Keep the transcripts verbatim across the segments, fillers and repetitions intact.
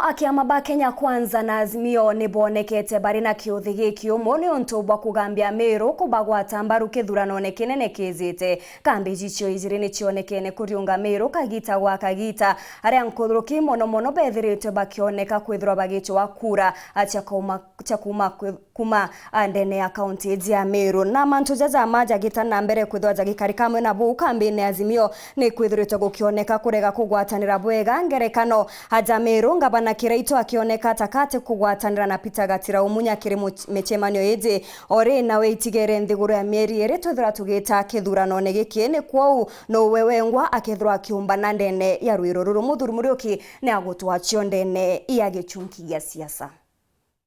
Akiama ba Kenya Kwanza na Azimio ni bonekete bari na kiuthi gikiumu niuntu bwa kugambia Meru kubagwata mbaru kithuranone kinene kiijite. Kambi icio ijiri ni cionekene kuriunga Meru kagita gwa kagita, aria nkuthuruki mono mono bethiritwe bakioneka kwithirwa bagicwa kura cia kuma, cia kuma kwi-, kuma, a, ndene ya kaunti iji ya Meru. Na mantu jaja ma jagita na mbere kwithirwa jagikarika mwena buu, kambine ya Azimio ni kwithiritwe gukioneka kurega kugwatanira bwega. Ngerekano, aja Meru, ngavana Kiraitu akioneka ta kati kugwatanira na Peter Gatira Umunya kiri mu-, micemanio iji. Ori nawe itigere nthiguru ya mieri iri twithirwa tugita kithuranone giki, ni kwou nowe wengwa akethirwa akiumbana ndene ya rwiro ruru. Muthuri Muriuki ni agutwaa cio ndene ya gichunki gia siasa.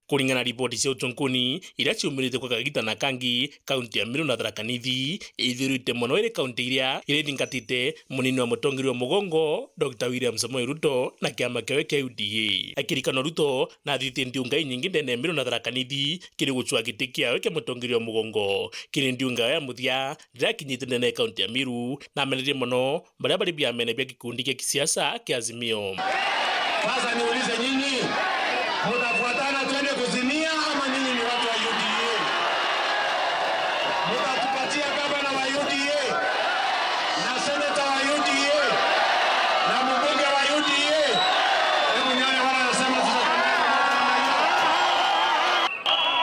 Kuringana na ripoti cia utunkuni iria ciumirite kwa kagita na kangi, kaunti ya Meru na Tharaka Nithi ithirite mono iri kaunti iria irithingatite munini wa mutongeria wa mugongo, Doctor William Samoei Ruto na kiama kiawe kia U D A. Akirikanwa, Ruto nathithite ndiunga inyingi ndene ya Meru na Tharaka Nithi kiri gucwaa giti kiawe kia mutongeria wa mugongo. Kiri ndiunga yawe ya muthia riria akinyite ndene ya kaunti ya Meru, namenerie mono baria bari biamene bia gikundi gia kisiasa kia Azimio. Sasa niulize nyinyi, mutafuatana twende kuzinia ama nyinyi ni watu wa U D A? Mutatupatia gavana wa U D A na seneta wa U D A na mbunge wa U D A? Hebu nione wale wanasema tutatembea pamoja namna hiyo.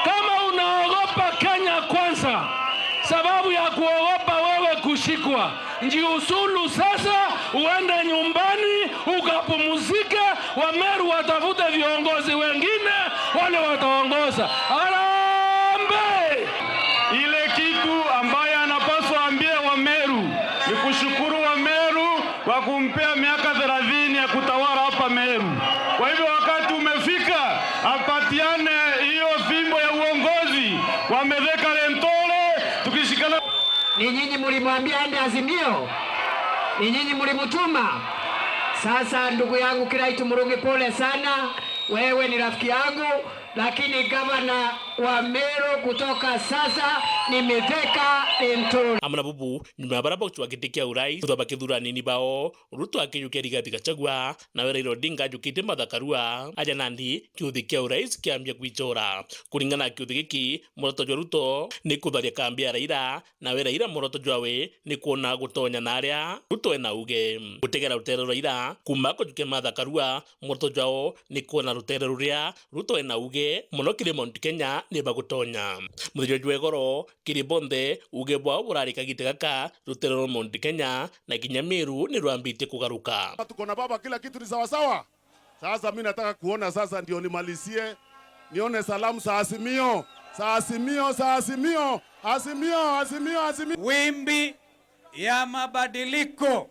Kama unaogopa Kenya Kwanza sababu ya kuogopa wewe kushikwa, njiuzulu sasa, uende nyumbani ukapumzike. Wameru watafute viongozi wengine wale wataongoza. Harambee! Ile kitu ambaye anapaswa ambie Wameru ni kushukuru Wameru kwa kumpea miaka thelathini ya kutawala hapa Meru. Kwa hivyo wakati umefika apatiane hiyo fimbo ya uongozi kwa Mithika Linturi, tukishikana. Ni nyinyi mlimwambia aende Azimio? Ni nyinyi mlimtuma? Sasa ndugu yangu Kiraitu Murungi, pole sana, wewe ni rafiki yangu, lakini gavana wa Meru kutoka sasa ni Mithika Linturi. Amwe na bubu, nyuma ya baria bagucwa giti kia urais, kuthwa bakithura anini bao, Ruto akijukia Rigathi Gachagua, nawe Raila Odinga ajukitie Martha Karua. Aja nandi, kiuthi kia urais kiambia kwichora. Kuringana na kiuthi giki, muoroto jwa Ruto ni kutharia kambi ya Raila, nawe Raila muoroto jwawe ni kwona gutonya na aria Ruto ena uge. Gutegera rutere rwa Raila kuma kujukia Martha Karua, muoroto jwao ni kwona rutere ruria Ruto ena uge mono kiri Mount Kenya ni bagutonya. Muthenya jwa igoro, kiri bonthe, uge bwao burari kagita gaka, rutere rwa Mount Kenya na kinya Meru ni rwambitie kugaruka. Tuko na baba, kila kitu ni sawasawa. Sasa mi nataka kuona sasa, ndio nimalizie, nione salamu za Azimio, za Azimio, za Azimio, Azimio, Azimio, Azimio. Wimbi ya mabadiliko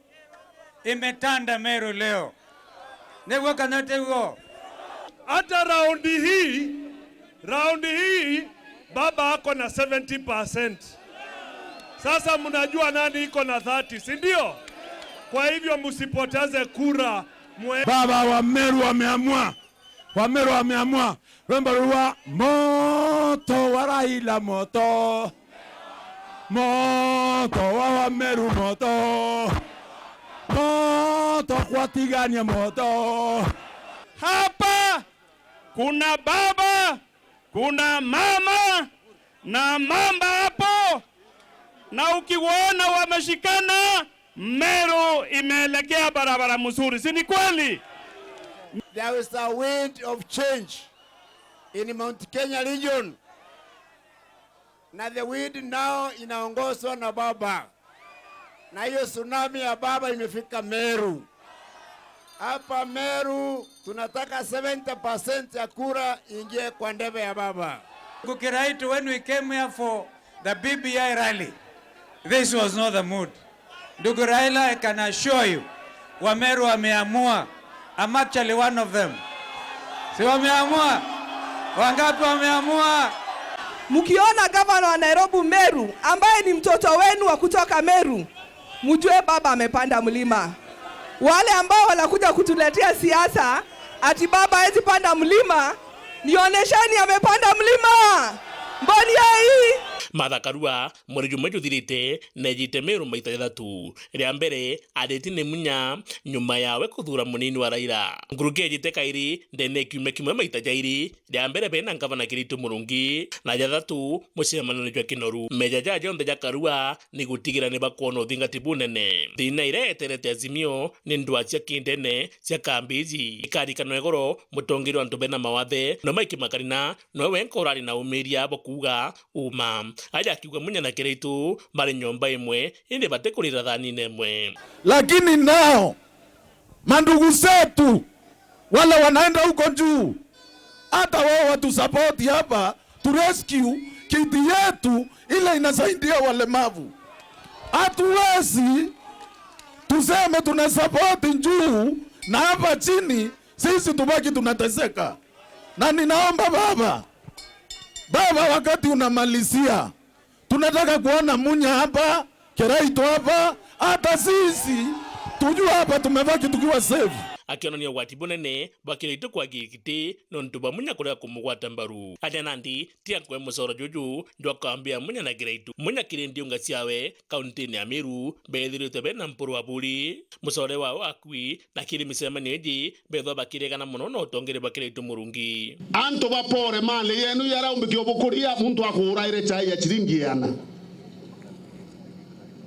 imetanda Meru leo. Niguo kana tiguo? Hata raundi hii, raundi hii, baba ako na seventy percent. Sasa mnajua nani iko na thirty, si ndio? Kwa hivyo msipoteze kura, mwe- Baba wa Meru ameamua. Wameru ameamua rwimbo rwa moto wa Raila, moto, moto wa Wameru, moto, moto kwa Tigania, moto. Hapa kuna baba, kuna mama na mamba hapo, na ukiwaona wameshikana, Meru imeelekea barabara mzuri, si ni kweli? There is a wind of change in Mount Kenya region. Na the wind now inaongozwa na baba. Na hiyo tsunami ya baba imefika Meru. Hapa Meru tunataka seventy percent ya kura ingie kwa ndebe ya baba. Ndugu Kiraitu, when we came here for the B B I rally, this was not the mood. Ndugu Raila, I can assure you, Wameru wameamua. I'm actually one of them. Si wameamua? Wangapi wameamua? Mkiona gavana wa Nairobi Meru, ambaye ni mtoto wenu wa kutoka Meru, mjue baba amepanda mlima. Wale ambao wanakuja kutuletea siasa ati baba hawezi panda mlima, nionesheni amepanda mlima. Mboni hii. Martha Karua, mweri jumwe juthirite, neejite Meru maita jathatu. Ria mbere, aariti ni Munya, nyuma yawe kuthuura munini wa Raila. Nkuruki eejite kairi, ndene ya kiumia kimwe maita jairi, ria mbere beena ngavana Kiraitu Murungi, na jathatu mucemanone jwa Kinoru. Meeja jaa jonthe ja Karua ni gutigira ni bakwona uthingati bunene. Thiina iria eterete Azimio ni ndwaa cia kindene cia kambi iji. Ikarikanwa igoro, mutongeria wa antu beena mawathe, Noma Ikimakarina, nowe wenka urari na umiria bwa kuuga uma. Aja akiuga Munya na Kiraitu bari nyomba imwe, indi batikurira thaanine imwe. Lakini nao mandugu zetu wale wanaenda huko juu, hata wao watusapoti hapa, tu rescue kiti yetu ile inasaidia walemavu. Hatuwezi tuseme tunasapoti juu na hapa chini sisi tubaki tunateseka. Na ninaomba baba, baba, wakati unamalizia, tunataka kuona Munya hapa, Kiraitu hapa, hata sisi tujue hapa tumebaki tukiwa safe. Akionania ugwati bunene bwa Kiraitu kwagia giti nontu bwa Munya kurega kumugwata mbaru. Aja nandi, tiga kwe mucoro juju jwa kwambia Munya na Kiraitu. Munya kiri ndiunga ciawe, kauntine ya Meru, beethiritwe beena mpuru wa buri. Mucore wao akui, na kiri micemanio iji, beethwa bakiregana mono na utongeria bwa Kiraitu Murungi. Antu bapore mali yenu yaraumbikio bukuria, muntu akuuraire chai ya chiringi iana.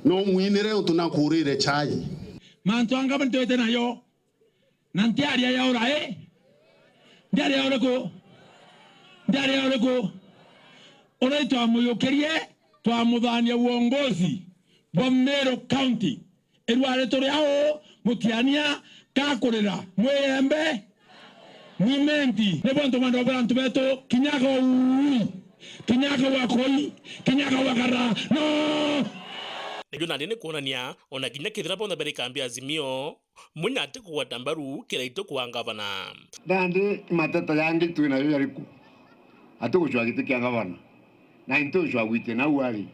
No mwinire untu nakuurire chai. Mantu anga ntwite nayo, na ntiaria ya urai? Ndiaria ya uriku? Ndiaria ya uriku? Uria twamuyukirie, twamuthaania uongozi bwa Meru County. Irwari turi au, mutiania, kakurira, mwiyembe, mwimenti. Nibo antu mwenda kwira antu betu, kinya kau, kinya kau akoi, kinya kau akara. No! Nijo nandi ni kwonania, ona kinya kethira bonthe bari kambi ya Azimio, Munya atikugwata mbaru Kiraitu kwa ngavana. Nandi mateta jangi twinayo jariku? Atigucwa giti kia ngavana, na ntigucwa gwitia nau ari,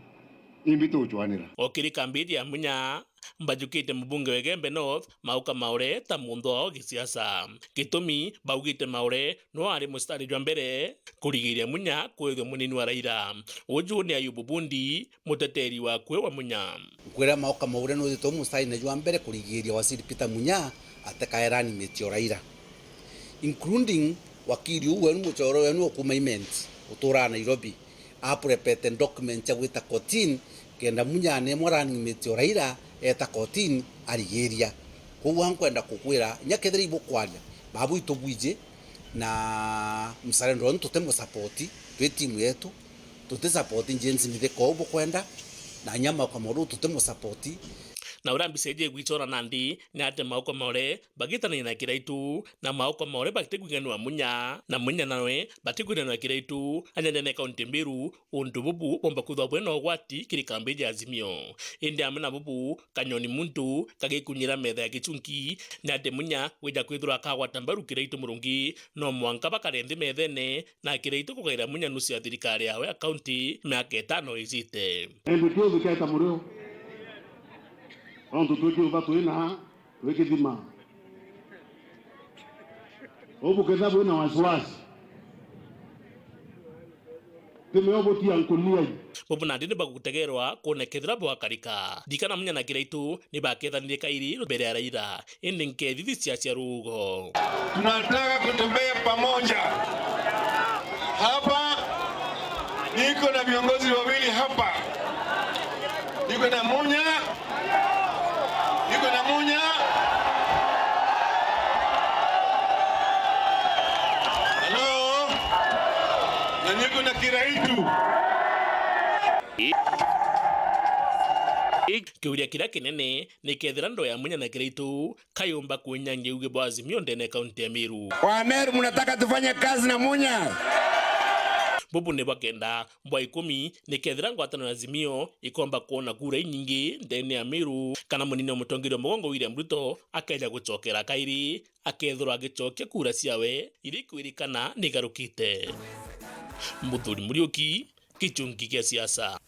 imbi tugucwanira. O kiri kambi ya Munya, mbajukite mubunge wa Igembe North, Mauka Maore, ta muntu wao gisiasa. Gitumi, baugite Maore no ari mustari jwa mbere kurigiria Munya kwithwa munini wa Raila. Uju ni Ayubu Bundi, muteteri wa kwe wa Munya. Nkwira Mauka Maore nuthitwe mustaine jwa mbere kurigiria Waziri Peter Munya atikae running mate o Raila, including wakili uu wenu, mucoro wenu wa kuuma Imenti, uturaga Nairobi, apurepete document cia gwita kotini, kenda Munya anemwa running mate o Raila eeta kotini arigiria. Kwou ankwenda kukwira, inya kethira ibukwaria, babu itubwiji, na mzalendo wenu tutimusapoti, twi timu yetu, tutisapoti James Mithika uu bukwenda, na inya Mauka Maore tutimusapoti. Na uria mbica iji igwicora nandi, ni ati Mauka Maore bagitanania na Kiraitu, na Mauka Maore batigwiganua Munya, na Munya nawe batigwiganua Kiraitu, anya ndene kaunti Mbiru, untu bubu bumba kwithwa bwina ugwati kiri kambi ja Azimio. Indi amwe na bubu, kanyoni muntu kagikunyira metha ya Gichunki, ni ati Munya wija kwithirwa akagwata mbaru Kiraitu Murungi, no mwanka bakare nthi methene, na Kiraitu kugaira Munya nusu ya thirikari yawe ya kaunti miaka itano ijite. Indi kiuthi keta murio, nontu twi kiutha twina twi kithima. Ubu ketha bwina wasiwasi, timeo butia nkuliai. Bubu nandi ni bagutegerwa kwona kethira bwakarika. Ndikana Munya na Kiraitu ni bakethanire kairi mbere ya Raila. Indi nkethithia cia ruugo. Tunataka kutembea pamoja. Hapa niko na viongozi wawili hapa. Niko na Munya. Niko na Munya. Hello. Na niko na Kiraitu. Kiuria kiria kinene ni kethira ndoo ya Munya na Kiraitu kayumba kwinyangia uuge bwa Azimio ndene kaunti ya Meru. Wameru, mnataka tufanye kazi na Munya? Bubu ni bwa kenda. Bwa ikumi, ni kethira ngwataniro ya Azimio ikomba kwona kura inyingi ndene ya Meru, kana munini wa mutongeria wa mugongo William Ruto akeja gucokera kairi, akethirwa agicokia kura ciawe iria ikwirikana ni igarukite. Muthuri Muriuki, Gichunki gia siasa.